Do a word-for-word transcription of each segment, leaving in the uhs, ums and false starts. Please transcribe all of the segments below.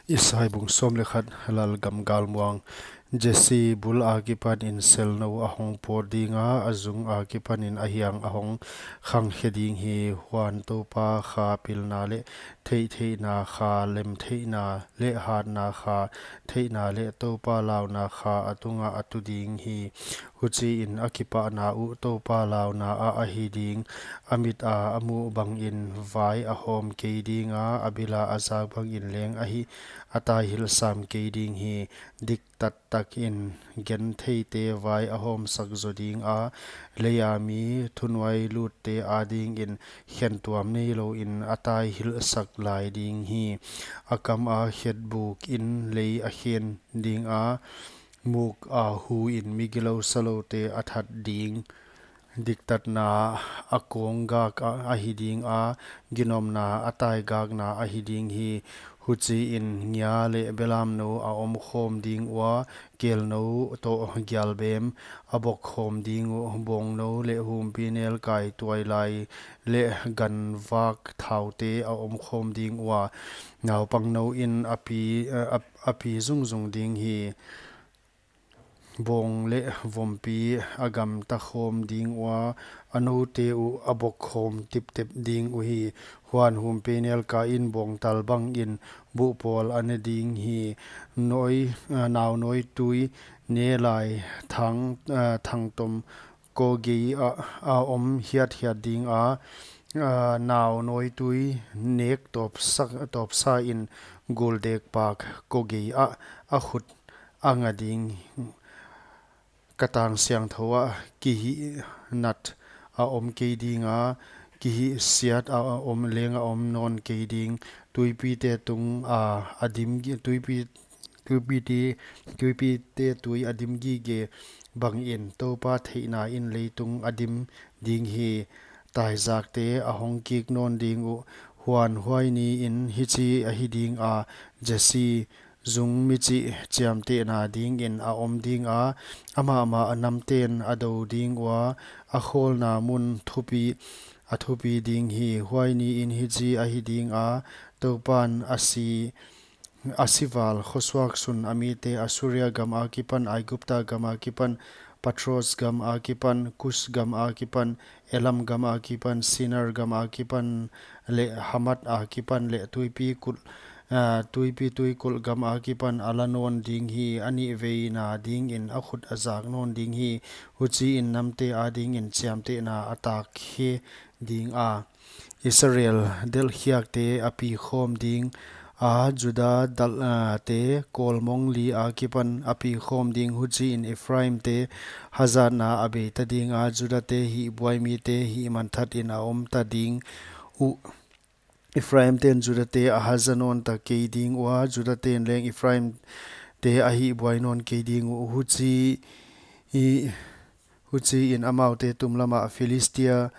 Isai bung sawm leh khat. Lalgam galmuang. Jesse bul akipanin selnou a hong pawt dinga, a zung akipanin a hiang a hong khangkhe ding hi. Huan Toupa kha pilna leh theihtheihna kha, lemtheihna leh hatna kha, theihna leh Toupa launa kha a tungah a tu ding hi. Huchiin a kipahna uh Toupa launa ah ahi ding. A mit a a muh bangin vai a hawm kei dinga, a bil a a zak bangin leng ahi, a taihilh sam kei ding hi. Diktat takin gentheite vai a hawmsak zaw dinga, leia mi thunuailutte adingin khentuam neilouin a taihilhsak lai ding hi. A kama khet bukin lei a khen dinga, muk a huin mi gilou saloute a that ding. Diktatna a kawng gak a, ahi dinga, ginomna a tai gakna ahi ding hi. Huchiin ngia leh belamnou a omkhawm ding ua, kelnou toh gialbem a bokkhawm ding uh, bawngnou leh humpinelkai tuailai leh ganvak thaute a omkhawm ding ua, naupangnou in a pi, a, a, a pi zungzung ding hi. Bawng leh vompi a gamta khawm ding ua, a noute uh a bokkhawm tiptep ding uhi. Huan humpinelkain bawngtal bangin buhpawl a ne ding hi. Noi, a, naunoi tui ne lai thang, a, thangtom kogei ah a om hiathiat dinga, a, naunoi tui nek tawpsa, tawpsain guldek pak kogei ah a khut a nga ding. Ka tang siangthou ah kihihnat a om kei dinga, kihihsiat a om leng a om nawn kei ding. Tuipite tung a, a dim gi-, tuipi, tuipite, tuipite tui a dim gige bangin Toupa theihna in leitung a dim ding hi. Taizakte a hong kik nawn ding uh. Huan huai niin hichi ahi dinga, Jesse zung michih chiamtehna dingin a om dinga, amah mah a namten a do ding ua, a khawlna mun thupi, a thupi ding hi. Huai niin hichi ahi dinga, Toupan a si, a sival khosuak sun a mite, Assuria gam akipan, Aigupta gam akipan, Patros gam akipan, Kus gam akipan, Elam gam akipan, Shinar gam akipan leh Hamat akipan leh tuipi kulh, a, tuipi tuikulh gam akipan a la nawn ding hi. A nihveina dingin a khut a zak nawn ding hi. Huchiin namte adingin chiamtehna a takkhe dinga, Israel delhkhiakte a pi khawm ding a, Juda dal-, a, te kawlmong li akipan a pi khawm ding. Huchiin Ephraimte hazatna a beita dinga, Judate hihbuai mite hihmanthatin a omta ding uh. Ephraimten Judate a haza nawnta kei ding ua, Judaten leng Ephraimte a hihbuai nawn kei ding uh. Huchi i Huchiin amaute tumlamah Philistia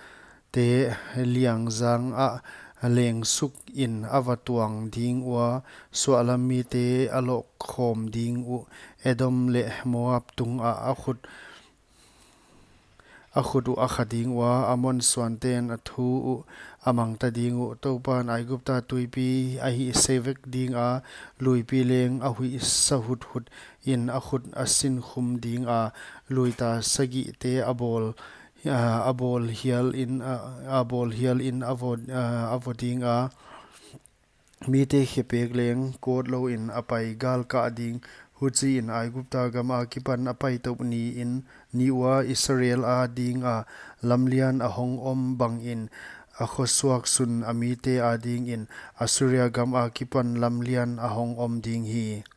te liangzang ah lengsukin a va tuang ding ua, suahlam mite a loh khawm ding uh, Edom leh Moab tungah a khut, a khut uh a kha ding ua, Ammon suanten a thu uh a mangta ding uh. Toupan Aigupta tuipi a hihse vek dinga, luipi leng a huihsa huthut in a khut a sinkhum dinga, luita sagihte a bawl, a, a bawl hialin, a, a bawl hialin a vo, a, a vo dinga, mite khepek leng kawtlouin a pai galkah ding. Huchiin Aigupta gam akipan a paitoh niin, ni ua Israel adinga lamlian a hong om bangin, a khosuak sun a mite adingin Assuria gam akipan lamlian a hong om ding hi.